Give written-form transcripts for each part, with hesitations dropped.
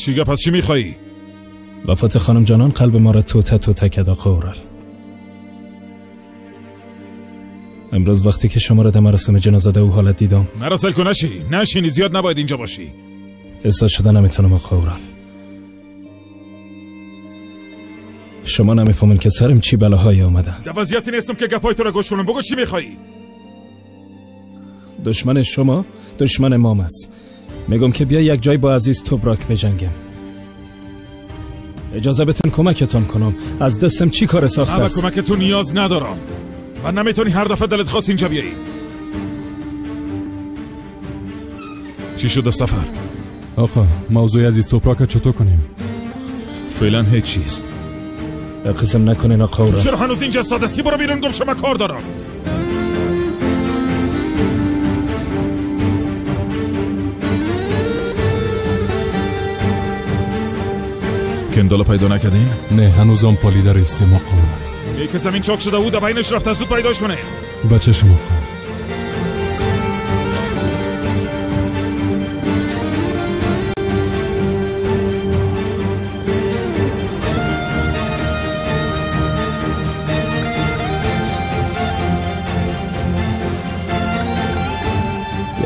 چی گپ از چی میخوایی؟ وفات خانم جانان قلب ما را توته توته کرد آقا اورال. امروز وقتی که شما را در مراسم جنازه او حالت دیدم. مرا سل کن، نشینی، زیاد نباید اینجا باشی. احساس شده نمیتونم آقا اورال. شما نمیفهمین که سرم چی بلاهایی آمده. در وضعیتی نیستم که گپای تو را گوش کنم. بگو چی میخوایی؟ دشمن شما دشمن مام است. میگم که بیا یک جای با عزیز توبراک بجنگیم. اجازه بتن کمکتان کنم. از دستم چی کار ساخته است؟ من کمک تو نیاز ندارم و نمیتونی هر دفعه دلت خواست اینجا بیایی. چی شد سفر؟ آقا موضوع عزیز توپراک چطور کنیم؟ فعلا هیچ چیز. قسم نکنین آقا. تو چرا هنوز اینجا ساده سی؟ برو بیرون گم شما، کار دارم. کندالو پیدا نکردین؟ نه هنوزم پالیده استیم آقا. یک زمین چاک شده بود، بینش رفته، زود پیداش کنه. بچه شما آقا.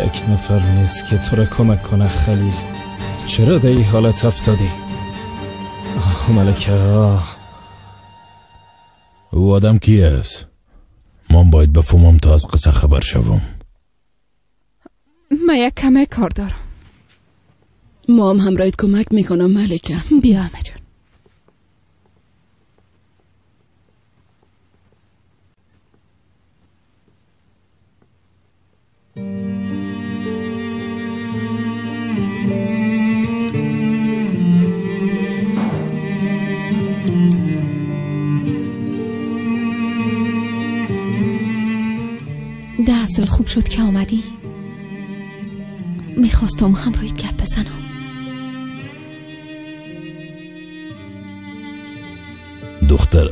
یک نفر نیست که تو را کمک کنه خلیل. چرا در این حالت افتادی؟ آه ملکه آه. او آدم کی است؟ من باید بفهمم تا از قصه خبر شوم. من یک کمه کار دارم. ما هم همراهت کمک میکنم ملکه. بیا همه جان. ده اصل خوب شد که آمدی. میخواستم همراهیت گپ بزنم. دختر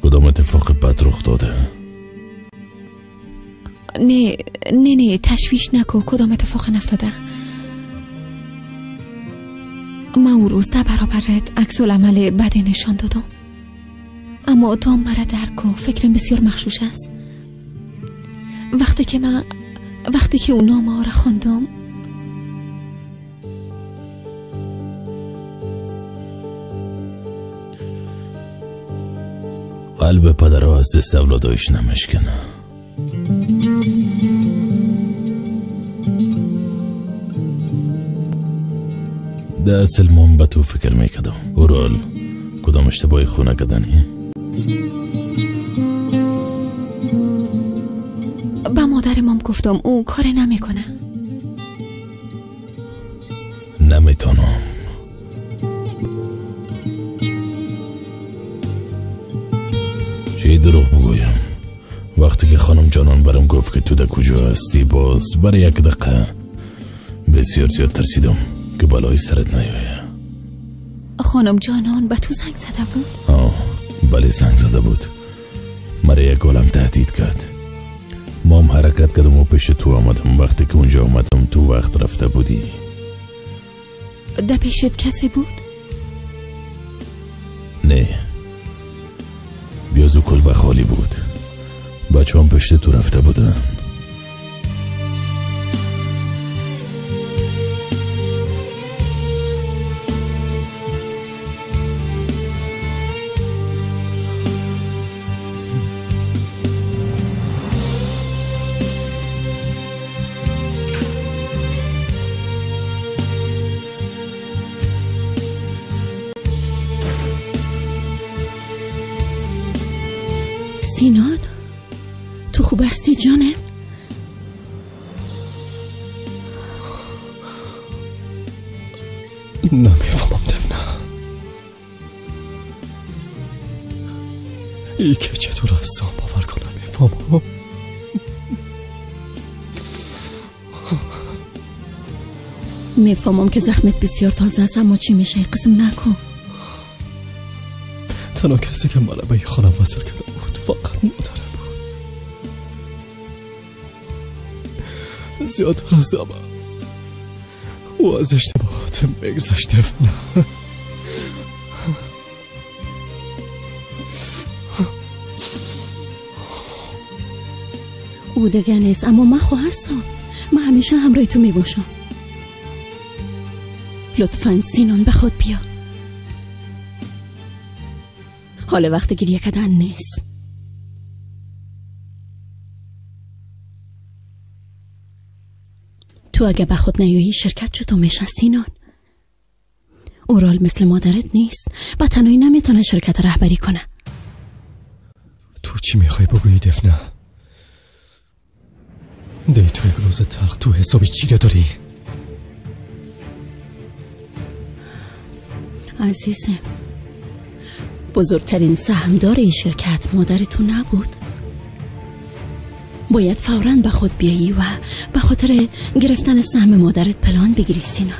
کدام اتفاق بد رخ داده؟ نه نه نه تشویش نکن، کدام اتفاق نفتاده. من اون روز در برابرت عکس العمل بدی نشان دادم، اما تو هم مرا درک کن. فکرم بسیار مغشوش است. وقتی که اون نامه ها را خواندم، قلب پدر از دست اولادایش نمشکنه. ده اصل من به تو فکر میکردم. اورال کدام اشتباهی خونه کردنی؟ به مادر مام گفتم او کار نمیکنه. نمیتونم. چی دروغ بگویم؟ وقتی که خانم جانان برام گفت که تو در کجا هستی، باز برای یک دقیقه بسیار زیاد ترسیدم که بالای سرت نیایه. خانم جانان به تو زنگ زده بود؟ آه بله زنگ زده بود. مرا یک عالم تهدید کرد. مام حرکت کردم و پیش تو آمدم. وقتی که اونجا آمدم تو وقت رفته بودی. در پیشت کسی بود؟ نه، بیازو کلبه خالی بود. بچه هم پشت تو رفته بودن. سینان تو خوب هستی جانم؟ نمیفهمم دفنه. ای که چطور هستم باور کنم میفهمم. میفهمم که زخمت بسیار تازه است، اما چی میشه قسم نکن. تنها کسی که منو به خانم وصل کرده بود فقط مادرم بود. زیادتر از همه او از اشتباهاتم بگذشت دفنه. او دیگه نیست، اما من خو هستم. من همیشه همراه تو میباشم. لطفاً سینان به خود بیا. حال وقت گریه کردن نیست. تو اگه به خود نیایی شرکت چطور میشه سینان؟ اورال مثل مادرت نیست و تنهایی نمیتونه شرکت رهبری کنه. تو چی میخوای بگویی دفنه؟ دی تو یک روز تلخ تو حسابی چی داری؟ عزیزم، بزرگترین سهمدار این شرکت مادر تو نبود. باید فوراً به خود بیایی و به خاطر گرفتن سهم مادرت پلان بگیری سینان.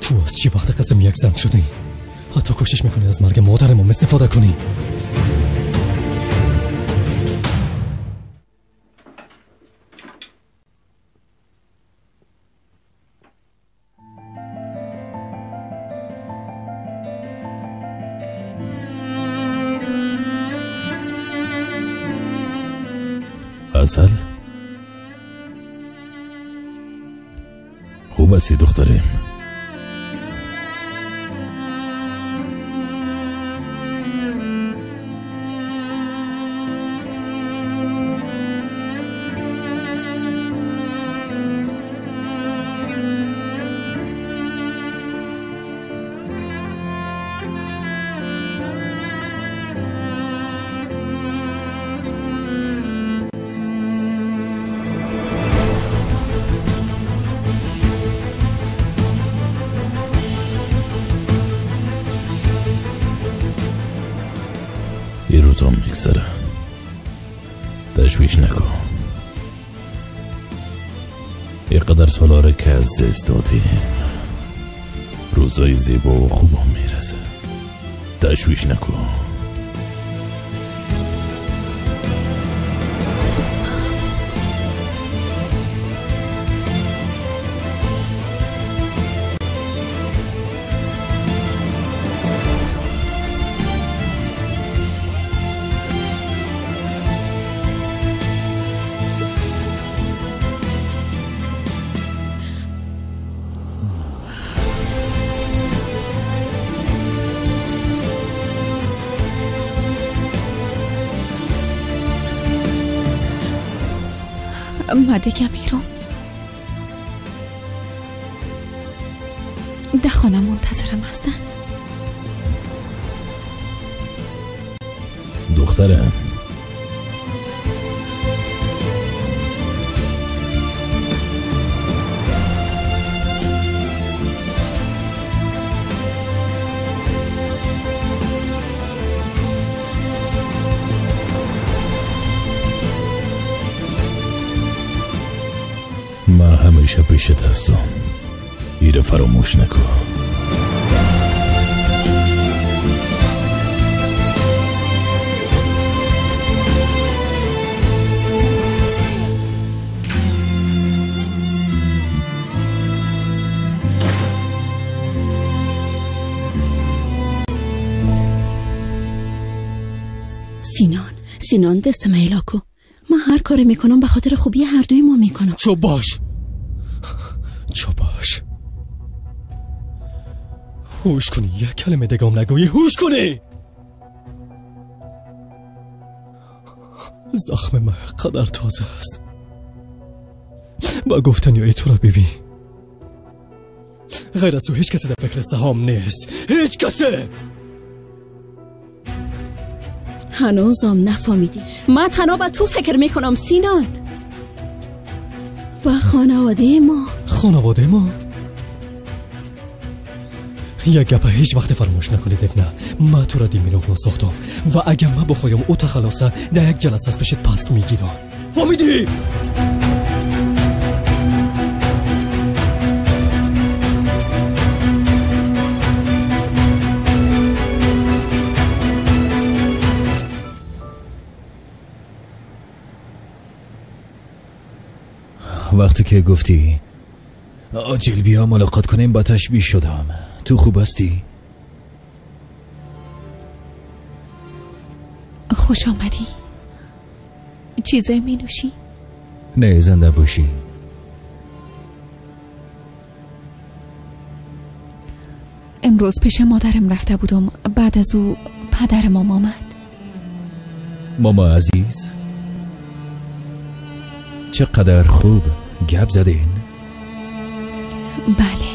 تو از چی وقت قسم یک زن شدی؟ حتی کوشش میکنی از مرگ مادرم استفاده کنی. عسل خوب هستی دخترم؟ میگذره، تشویش نکن. اینقدر سالاره که از دست دادیم، روزای زیبا و خوبم میرسه. تشویش نکن. من دیگه میرم. ده خانه منتظرم هستن. دخترم، من همیشه پیشت هستم. ایره فراموش نکن. سینان، سینان دست میلاکو. من هر کاری میکنم به خاطر خوبی هر دوی ما میکنم. چو باش، چو باش. هوش کنی، یک کلمه دگام نگویی. هوش کنی. زخم من قدر تازه است. با گفتنی تو را ببین. غیر از تو هیچ کسی در فکر سهام نیست. هیچ کسی. هنوزم نفهمیدی. من تنها به تو فکر میکنم سینان و خانواده ما. خانواده ما؟ یک گپه هیچ وقت فراموش نکنی دفنه. من تو را دیمیلوف ساختم و اگر من بخوایم او تخلصه در یک جلسه از پیشت پس میگیرم. فهمیدی؟ وقتی که گفتی عاجل بیا ملاقات کنیم با تشویش شدم. تو خوب هستی؟ خوش آمدی. چیزی می نوشی؟ نه، زنده باشی. امروز پیش مادرم رفته بودم. بعد از او پدرم آمد. ماما عزیز، چقدر خوب گپ زدین. بله.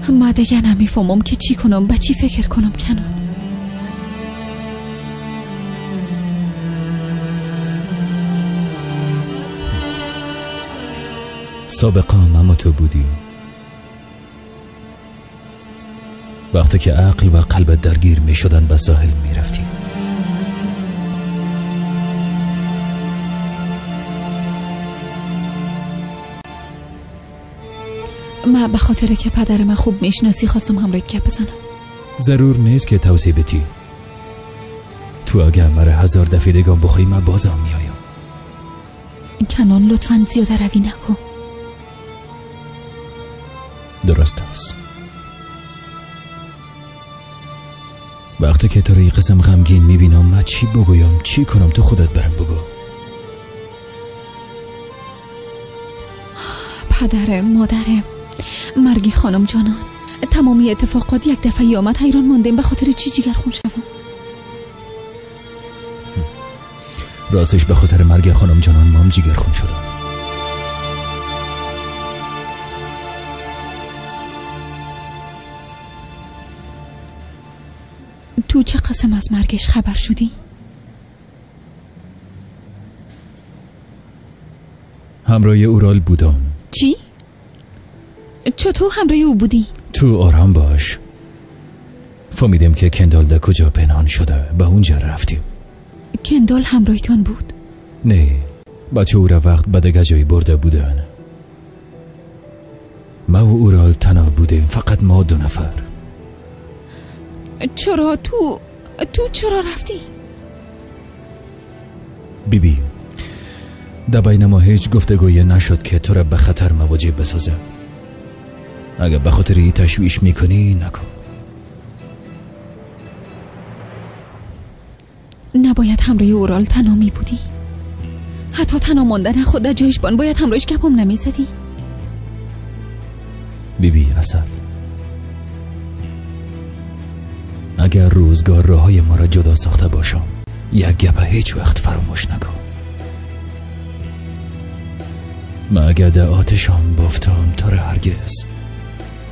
ما دیگه نمیفهمم که چی کنم، به چی فکر کنم کنان. سابقا ماما تو بودی. وقتی که عقل و قلبت درگیر می شدن به ساحل می رفتی. ما به خاطر که پدر من خوب میشناسی خواستم همراهت گپ بزنم. ضرور نیست که توصیه بتی. تو اگه مرا 1000 دفعه دیگه بخوای من بازم میایم. کنان لطفاً زیاده روی نکن. درست است. وقتی که تو رو قسم غمگین میبینم من چی بگویم، چی کنم؟ تو خودت برم بگو. پدرم، مادرم، مرگ خانم جانان، تمامی اتفاقات یک دفعه آمد. حیران ماندیم به خاطر چی جگر خون شوم. راستش به خاطر مرگ خانم جانان مام جگر خون شدم. تو چه قسم از مرگش خبر شدی؟ همراه اورال بودم. چی؟ چطور همراه او بودی؟ تو آرام باش. فهمیدیم که کندال در کجا پنهان شده، به اونجا رفتیم. کندال همراهتان بود؟ نه، بچه او را وقت به دیگه جایی برده بودن. ما و اورال تنها بودیم، فقط ما 2 نفر. چرا تو چرا رفتی؟ بیبی، در بین ما هیچ گفتگویی نشد که تو را به خطر مواجه بسازم. اگر به خاطر تشویش میکنی نکن. نباید همراه اورال تنها می بودی. حتی تنها ماندن خود در جایش بان باید همراهش گپم نمیزدی. بیبی اصل، اگر روزگار راهای ما را جدا ساخته باشم، یک گپ هیچ وقت فراموش نکن. من اگر در آتشم بافتم تو را هرگز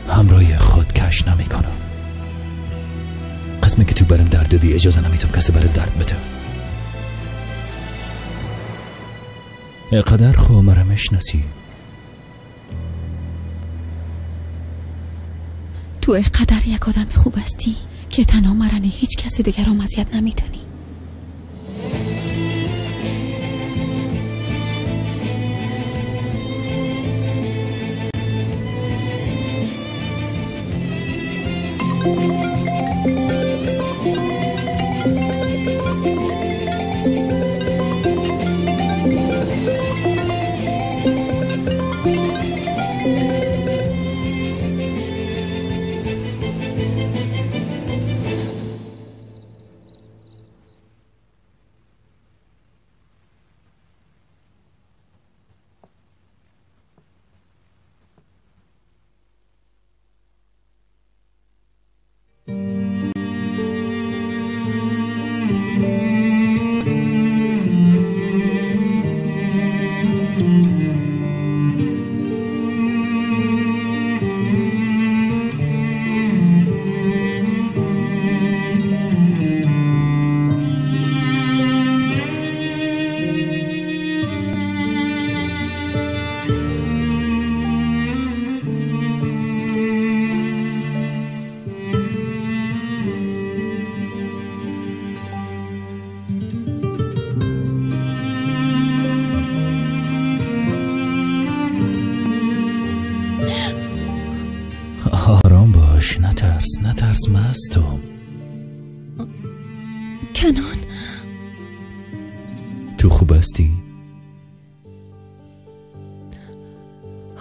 همراه خود کش نمی کنم. قسمی که تو برم درد دادی اجازه نمیتم کسی برات درد بده. اینقدر خو مرا میشناسی. تو اینقدر یک آدم خوب هستی که تنها مرا نه هیچ کسی دیگر را اذیت نمیتونی.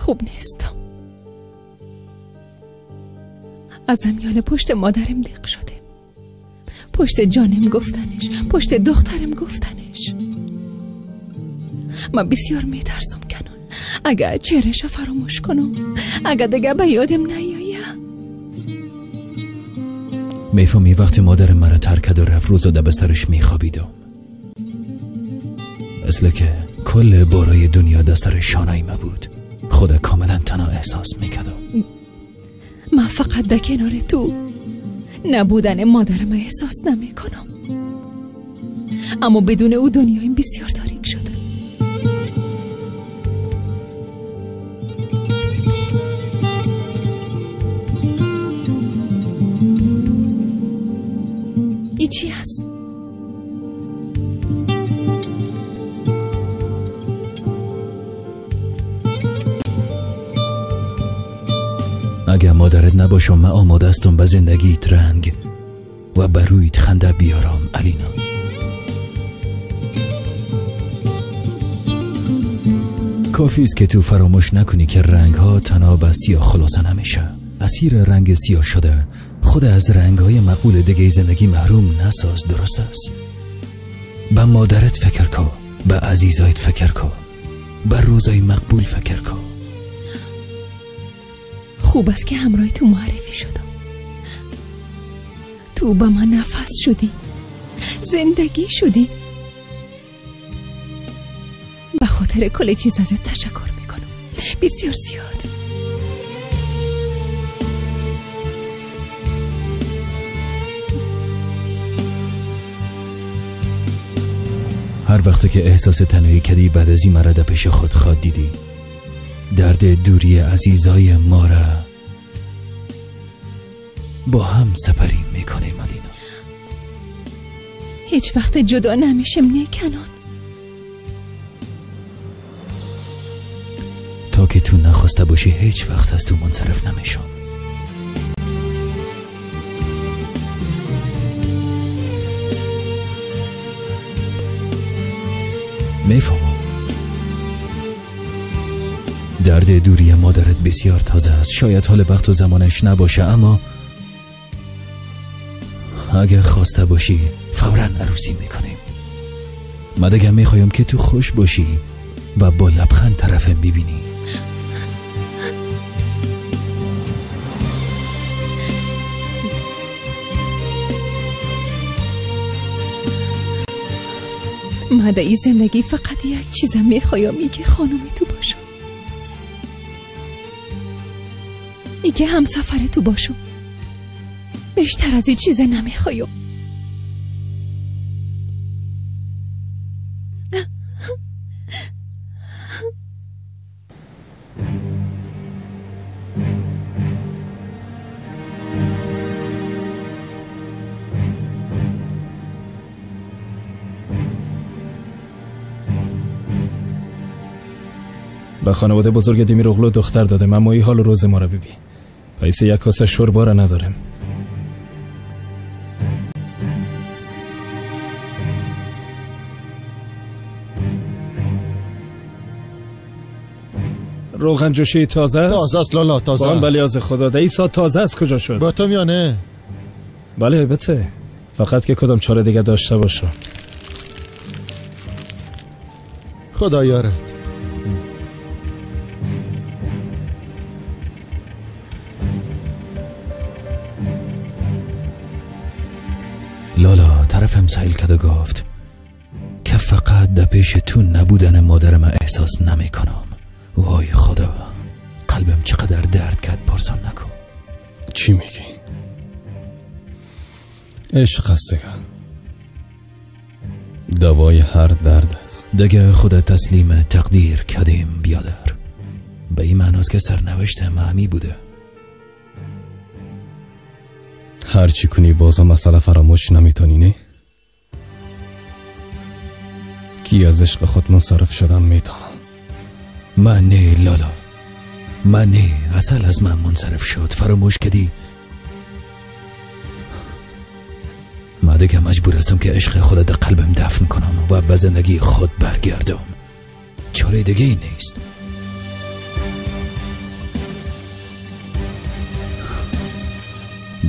خوب نیستم. از همیال پشت مادرم دق شدم، پشت جانم گفتنش، پشت دخترم گفتنش. من بسیار میترسم کنون اگه چهرش فراموش کنم، اگه دیگه به یادم نیایه. میفهمی وقتی مادرم مرا ترک کرد و رفت، روزا در بسترش میخوابیدم، مثل که کل بارای دنیا در سر شانه‌ی ما بود. خود کاملا تنها احساس میکردم. من فقط در کنار تو نبودن مادرم احساس نمیکنم، اما بدون او دنیایم بسیار تاریک شده. ای چی هست؟ اگه مادرت نباشم من آماده هستم به زندگیت رنگ و بر رویت خنده بیارم علینا. کافی است که تو فراموش نکنی که رنگ ها تنها به سیاه خلاصه نمیشه. اسیر رنگ سیاه شده خود از رنگ های مقبول دیگه زندگی محروم نساز. درست است؟ به مادرت فکر کن، به عزیزایت فکر کن، به روزای مقبول فکر کن. خوب است که همراه تو معرفی شدم. تو به من نفس شدی، زندگی شدی. به خاطر کل چیز ازت تشکر میکنم، بسیار زیاد. هر وقت که احساس تنهایی کردی بعد از این مرا در پیش خود خواد دیدی. درد دوری عزیزای ما را با هم سپری میکنیم علینا. هیچ وقت جدا نمیشم نه کنان. تا که تو نخواسته باشی هیچ وقت از تو منصرف نمیشم. میفهمم درد دوری مادرت بسیار تازه است. شاید حال وقت و زمانش نباشه، اما اگر خواسته باشی فورا عروسی میکنیم. من دیگه میخوایم که تو خوش باشی و با لبخند طرفم ببینی. من در این زندگی فقط یک چیزم میخوایم، ای که خانم تو باشم، ای که همسفر تو باشم. بیشتر از این چیز نمیخوایم. به خانواده بزرگ دیمیروغلو دختر داده، اما این حال روز ما را ببین. پیسه یک کاسه شوربا را ندارم. روغن جوشی تازه است؟ تازه است لالا، تازه است. بلیاز خدا ده این ساعت تازه است کجا شد؟ با تو یا نه؟ بله بته، فقط که کدام چاره دیگه داشته باشم. خدا یارت. لالا طرفم سیل کرد و گفت که فقط در پیش تو نبودن مادر من احساس نمی کنم. وای خدا، قلبم چقدر درد کرد. پرسان نکن. چی میگی؟ عشق است دیگه، دوای هر درد است دیگه. خود تسلیم تقدیر کردیم بیادر. به این معناست که سرنوشت ما بوده. هرچی کنی بازم مسئله فراموش نمیتونی نه؟ کی از عشق خود منصرف شدم میتونم؟ من نه لالا، من نه. اصل از من منصرف شد، فراموش کردی. من دیگه مجبور هستم که عشق خود در قلبم دفن کنم و به زندگی خود برگردم. چاره دیگه ای نیست.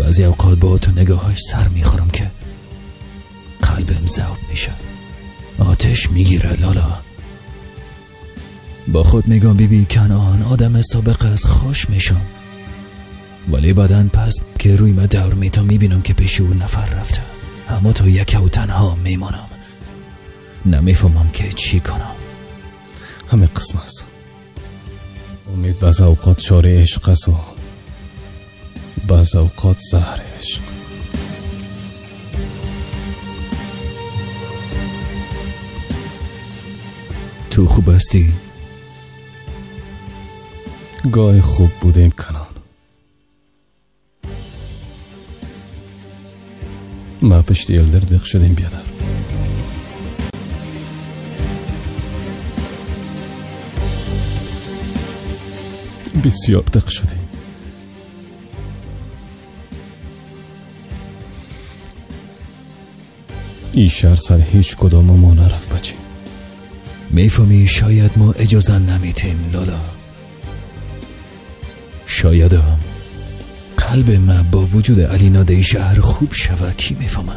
بعضی اوقات با تو نگاهاش سر میخورم که قلبم ذوب میشه، آتش میگیره لالا. با خود میگم بی کنعان آدم سابقه از خوش میشم، ولی بعدن پس که روی ما دور میتم میبینم که پیش اون نفر رفته، اما تو یک و تنها میمانم، نمیفهمم که چی کنم. همه قسم است. امید بعض اوقات شار عشق است و بعض اوقات زهر عشق. تو خوب هستی؟ گاهی خوب بودیم کنان. ما پشت یلدر دق شدیم بیادر. بسیار دق شدیم. این شهر سر هیچ کدام ما نرفت بچه. میفهمی شاید ما اجازه نمیتیم لالا. شاید هم قلب ما با وجود علینا در شهر خوب شوه، کی میفهمه؟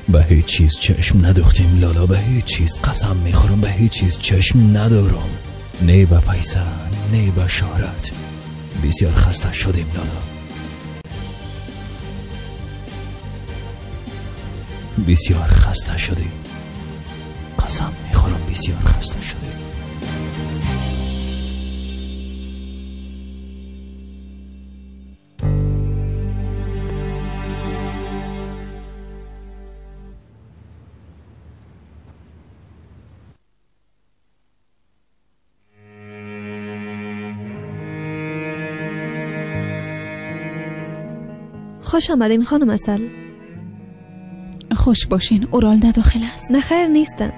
به هیچ چیز چشم ندوختیم لالا، به هیچ چیز قسم میخورم، به هیچ چیز چشم ندارم، نه به پیسه نه به شهرت. بسیار خسته شدیم لالا، بسیار خسته شدیم، قسم میخورم بسیار خسته شدیم. خوش آمدین خانم عسل. خوش باشین. اورال در داخل است؟ نه خیر نیستم.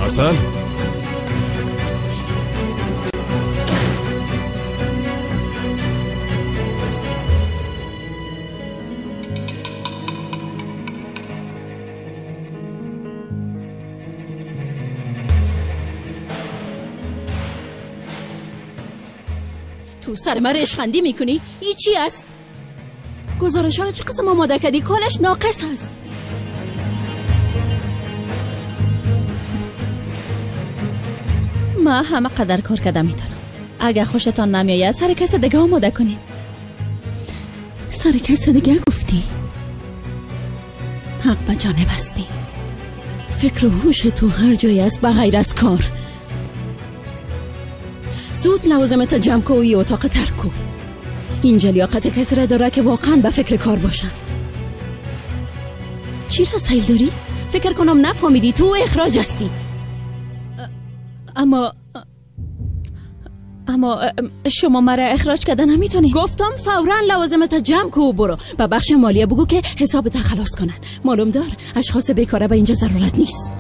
عسل؟ تو سر من ریشخندی میکنی؟ ای چی است؟ گزارش ها رو چه قسم آماده کردی؟ کلش ناقص است. ما همه قدر کار کردم میتونم. اگر خوشتان نمیآید سر کس دیگه آماده کنیم. سر کس دیگه گفتی؟ حق به جانب هستی. فکر و هوش تو هر جایی است به غیر از کار. زود لوازمت جمع کو و ای اتاق ترک کو. اینجا لیاقت کسی را داره که واقعا به فکر کار باشن. چی را سیل داری؟ فکر کنم نفهمیدی تو اخراج هستی. اما شما مرا اخراج کردن نمیتونی. گفتم فورا لوازمت جمع کو و برو به بخش مالیه بگو که حسابت خلاص کنن. معلوم دار اشخاص بیکاره به اینجا ضرورت نیست.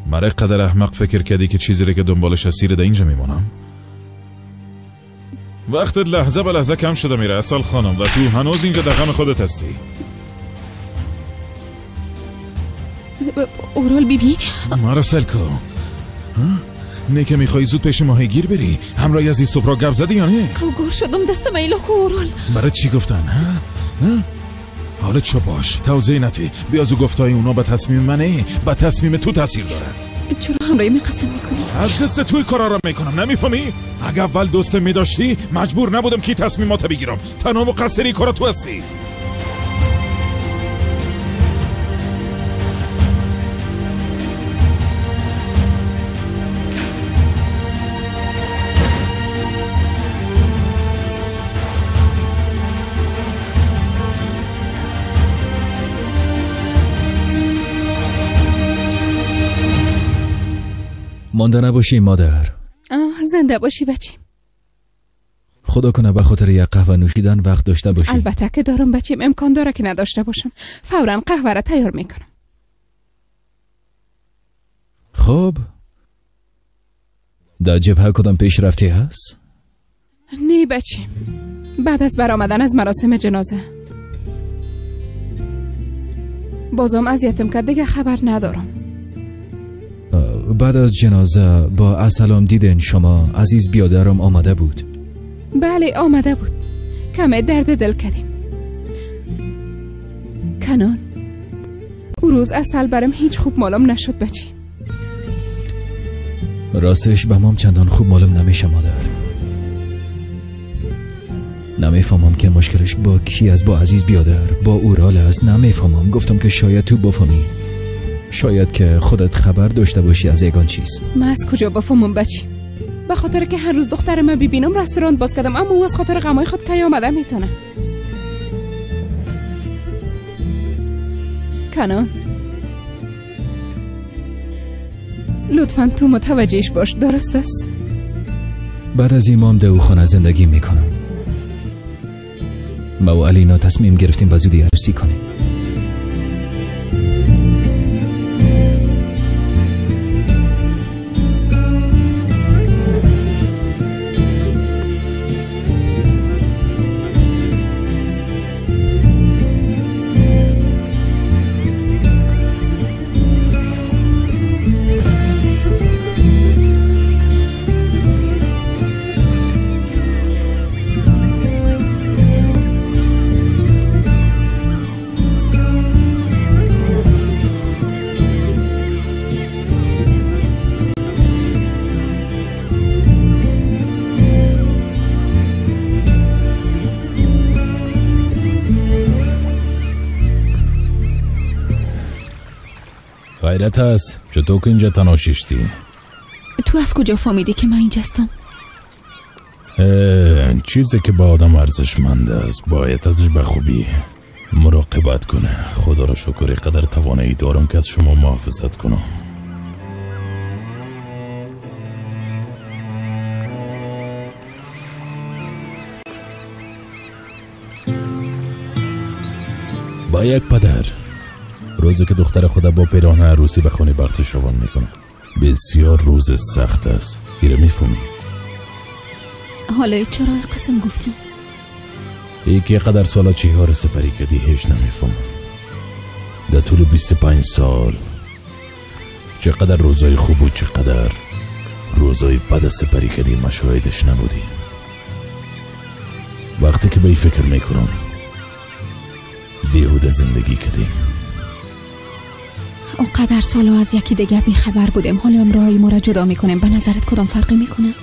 مرا قدر احمق فکر کردی که چیزی را که دنبالش هستی در اینجا میمونم؟ وقتت لحظه به لحظه کم شده میره عسل خانم و تو هنوز اینجا در غم خودت هستی. اورال بیبی مرا سلکو نه که میخوای زود پیش ماهیگیر بری همراه عزیز تو را گپ زدی یا نه؟ اوگار شدم دستم ایلا کو اورال. برای چی گفتن ها؟ حالا چه باش توضیح نتی بیازو گفتای اونا به تصمیم منه به تصمیم تو تاثیر دارن. چرا همراهی می قسم میکنی؟ از دست توی کارا را میکنم نمیفهمی؟ اگه اول دوست میداشتی مجبور نبودم که تصمیمات بگیرم. تنها مقصری کارا تو هستی. مانده نباشی مادر. زنده باشی بچیم. خدا کنه به خاطر یک قهوه نوشیدن وقت داشته باشی. البته که دارم بچیم، امکان داره که نداشته باشم. فورا قهوه را تیار میکنم. خب در جبهه کدام پیشرفتی هست؟ نه بچیم، بعد از برآمدن از مراسم جنازه بازم اذیتم کرد، دیگه خبر ندارم. بعد از جنازه با اسلام دیدن شما عزیز بیادرم آمده بود؟ بله آمده بود، کمه درد دل کردیم. کنان او روز اصل برم هیچ خوب مالم نشد بچی. راستش به مام چندان خوب معلوم نمیشه مادر. نمیفهمم که مشکلش با کی از، با عزیز بیادر، با اورال است، نمیفهمم. گفتم که شاید تو بفهمی، شاید که خودت خبر داشته باشی از یگان چیز. من از کجا بفهمم بچی؟ به خاطر که هر روز دختر من ببینم رستوران باز کردم، اما او از خاطر غمای خود کی آمده میتونه. کنان لطفا تو متوجهش باش، درست است؟ بعد از ایمام در او خانه زندگی میکنم. ما و علینا تصمیم گرفتیم به زودی عروسی کنیم. غیرت است، چطور که اینجا تنها ششتی؟ تو از کجا فهمیدی که من اینجاستم؟ چیزی که با آدم ارزشمند است باید ازش به خوبی مراقبت کنه. خدا را شکر قدر توانایی دارم که از شما محافظت کنم. با یک پدر روزی که دختر خود با پیراهن عروسی به خانه بختش روان میکنه بسیار روز سخت است. ایره میفهمی؟ حالا چرا قسم گفتی؟ ای که قدر سالا چی ها رو سپری کردی هیچ نمیفهمم. در طول 25 سال چقدر روزای خوب و چقدر روزای بد سپری کردی مشاهدش نبودی. وقتی که به این فکر میکنم بیهوده زندگی کردیم. اونقدر سالو از یکی دیگه بیخبر بودیم، حالا هم راهی ما را جدا میکنیم. به نظرت کدام فرقی میکنه؟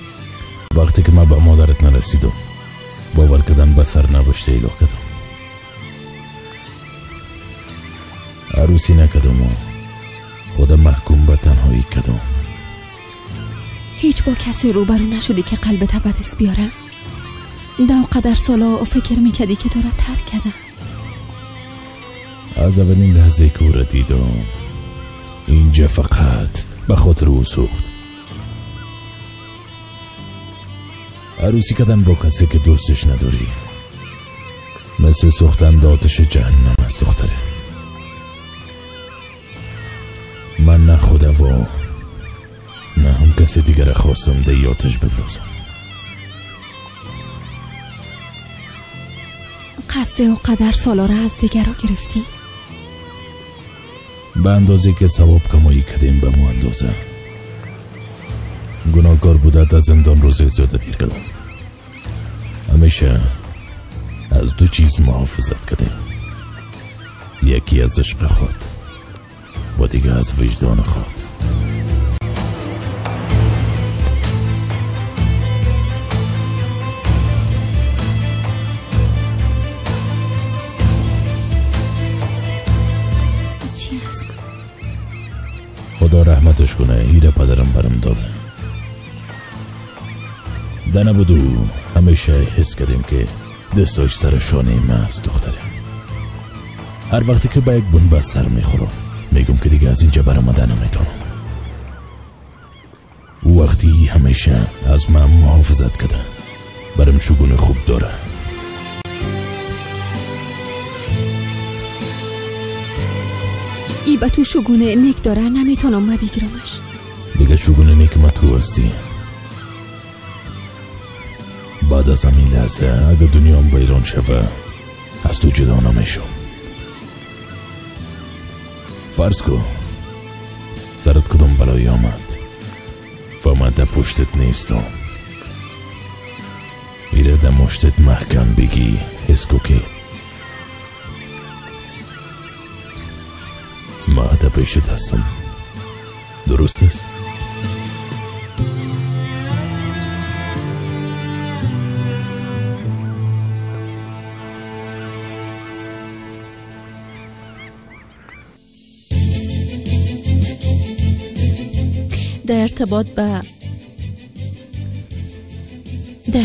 وقتی که من به مادرت نرسیدم باور کردن به سرنوشت ایلا کردم. عروسی نکردم و خودم محکوم به تنهایی کردم. هیچ با کسی روبرو نشدی که قلبت به دست بیاره؟ در قدر سالا فکر میکردی که تو را ترک کردم. از اولین لحظه که او را دیدم اینجا فقط به خاطر او سوخت. عروسی کردن با کسی که دوستش نداری مثل سوختن در آتش جهنم از دختره. من نه خدا و نه هم کسی دیگر خواستم در آتش بندازم. قصد و قدر سالا را از دیگرها گرفتی؟ به اندازه که ثواب کمایی کردیم به مو اندازه گناهکار بوده تا زندان روز زیاده تیر کردم. همیشه از دو چیز محافظت کردیم، یکی از عشق خود و دیگه از وجدان خود. چی هست؟ خدا رحمتش کنه، ایره پدرم برم داده. دنه بودو همیشه حس کردیم که دستاش سر شانه من از دخترم. هر وقتی که با یک بنبست سر میخورم میگم که دیگه از اینجا برآمده نمیتونم. او وقتی همیشه از من محافظت کرده، برم شگون خوب داره. ای به تو شگون نیک داره، نمیتونم من بگیرمش. دیگه شگون نیک ما تو هستی. بعد از همین لحظه اگه دنیام ویران شوه از تو جدا نمیشم. فرض کو سرت کدوم بلایی آمد و من در پشتت نیستم، ایره در مشتت محکم بگی، حس کو که من در پیشت هستم. درست است؟ در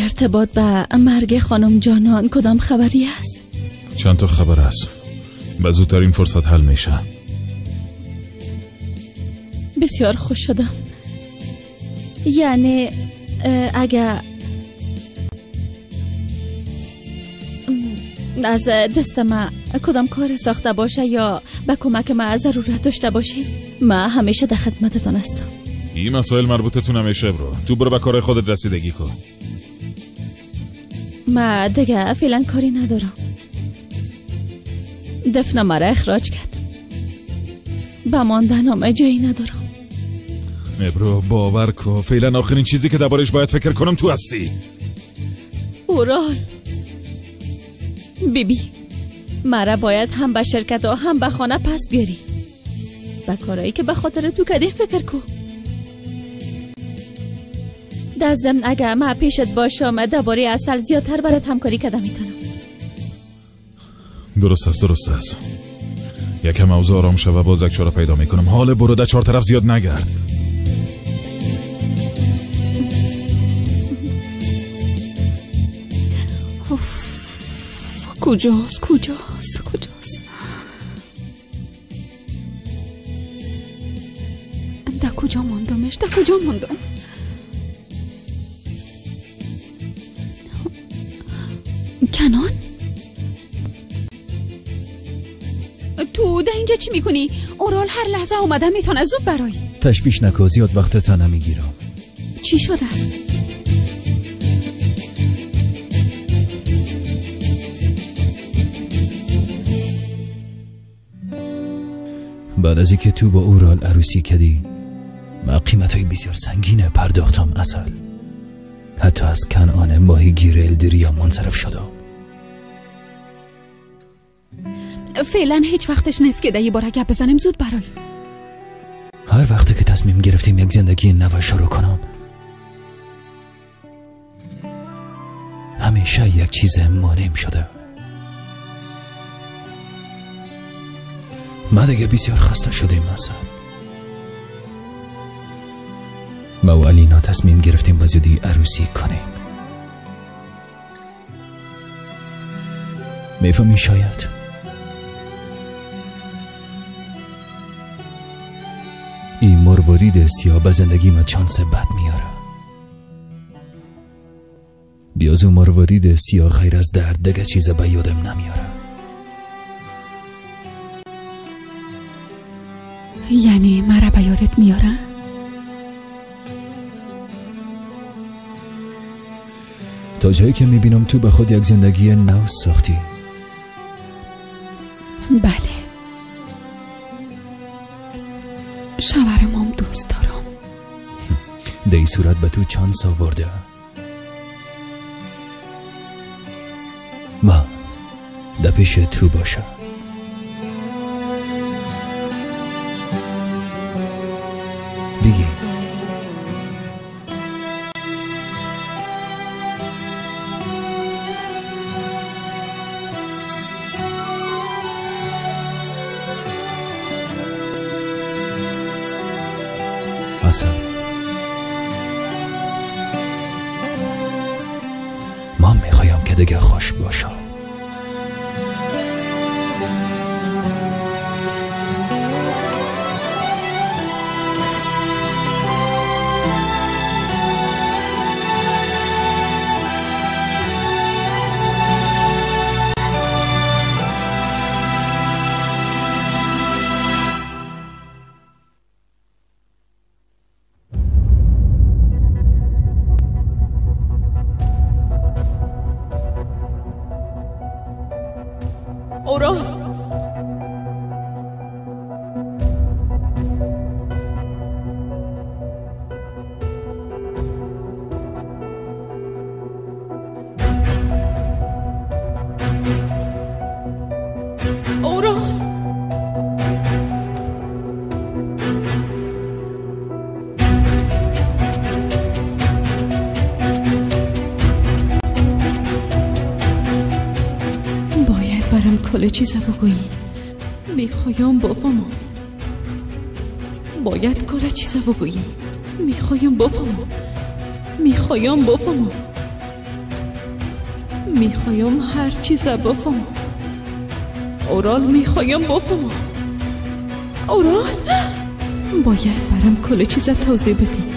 ارتباط به مرگ خانم جانان کدام خبری است؟ چند تا خبر است. به زودترین فرصت حل میشه. بسیار خوش شدم. یعنی اگر از دست ما کدام کار ساخته باشه یا به کمک ما ضرورت داشته باشید، ما همیشه در خدمتتان هستم. این مسائل مربوطتون همیشه برو. تو برو به کار خودت رسیدگی کن. ما دیگه فعلا کاری ندارم. دفنه مرا اخراج کرد. به ماندنم جایی ندارم. ابرو باور کن فعلا آخرین چیزی که دربارش باید فکر کنم تو هستی. اورال بیبی، مرا باید هم به شرکت و هم به خانه پس بیاری. به کارایی که به خاطر تو کردی فکر کن. در ضمن اگه من پیشت باشم درباره عسل زیادتر برات همکاری کرده میتونم. درست است، درست است. یکم اوضاع آرام شوه و باز یک چاره پیدا میکنم. حال برو در چهار طرف زیاد نگرد. کجاست کجاست کجاست؟ در کجا ماندمش؟ در کجا ماندم؟ کنان؟ تو در اینجا چی میکنی؟ اورال هر لحظه اومده میتونه، زود برای. تشویش نکن، زیاد وقت تا نمیگیرم. چی شده؟ بعد از اینکه تو با اورال عروسی کردی، من قیمت های بسیار سنگینه پرداختم اصل. حتی از کنعان ماهیگیر الدریا منصرف شدم. فعلا هیچ وقتش نیست که در باره گپ بزنیم، زود برای. هر وقتی که تصمیم گرفتیم یک زندگی نو شروع کنم، همیشه یک چیز مانع شده. ما دیگه بسیار خسته شدیم اصلا. ما و علینا تصمیم گرفتیم به زودی عروسی کنیم. میفهمی شاید این مروارید سیاه به زندگی ما چانس بد میاره. بیازو مروارید سیاه غیر از درد دیگه چیز به یادم نمیاره. یعنی مرا به یادت میاره؟ تا جایی که میبینم تو به خود یک زندگی نو ساختی. بله. شوهرم دوست دارم. در این صورت به تو چانس آورده. ما در پیش تو باشه. بگی اصلا ما میخوایم که دیگه خوش باشم. کل چیز بگویی. میخوایم بفهمم. باید کل چیز بگویی. میخوایم بفهمم. میخوایم بفهمم. میخوایم هر چیز بفهمم. اورال میخوایم بفهمم. اورال باید برام کل چیز توضیح بدی.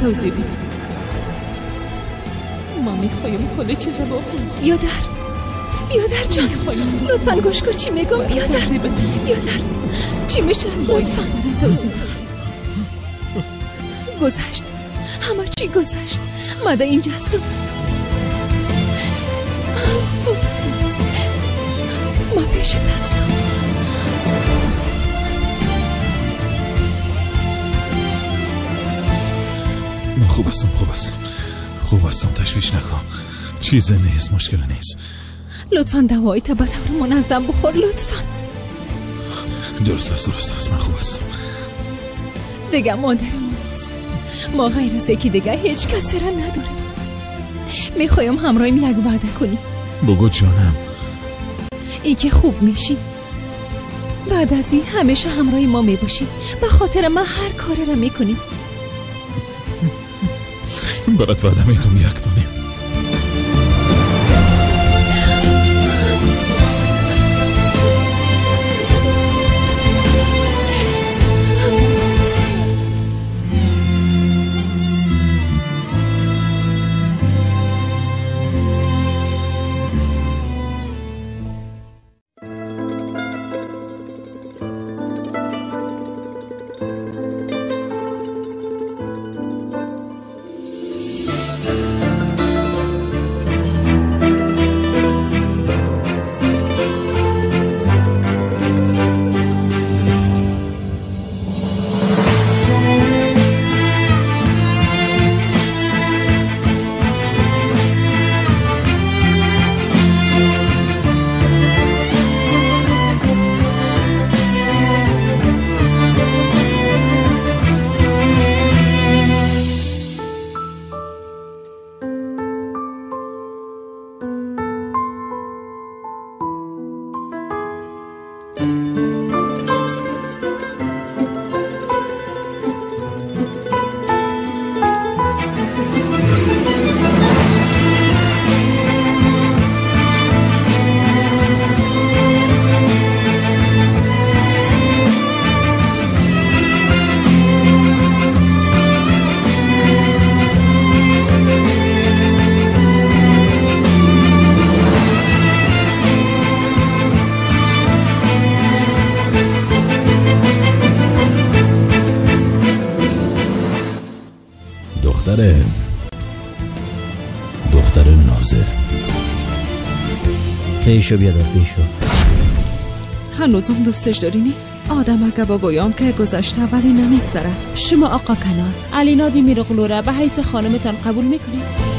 توضیح بده. ما میخوایم کل چیز بخوریم. بیادر، بیادر جان، لطفا گوش کن چی میگم. بیادر، بیادر چی میشه؟ لطفا گذشت، همه چی گذشت. ما در اینجا هستم. ما پیشت هستم. من خوب هستم، خوب هستم، خوب هستم، تشویش نکن. چیز نیست، مشکل نیست. لطفا دوایی تا به طور منظم بخور، لطفا. درست است، درست است، من خوب هستم. دیگه مادر ما نیست. ما غیر از یکی دیگه هیچ کسی را نداریم. میخوایم همراهیم یک وعده کنیم. بگو جانم. ای که خوب میشی، بعد از این همیشه همراه ما میباشی. به خاطر من هر کاری را میکنی. برات وعده میتونم یک دونیم. Thank Пешо بیادر пешо. هنوزم دوستش داری نی؟ آدم اگه بگویم که گذشته ولی نمیگذره. شما آقا کنار علینا دیمیرقلو را به حیث خانمتان قبول میکنید؟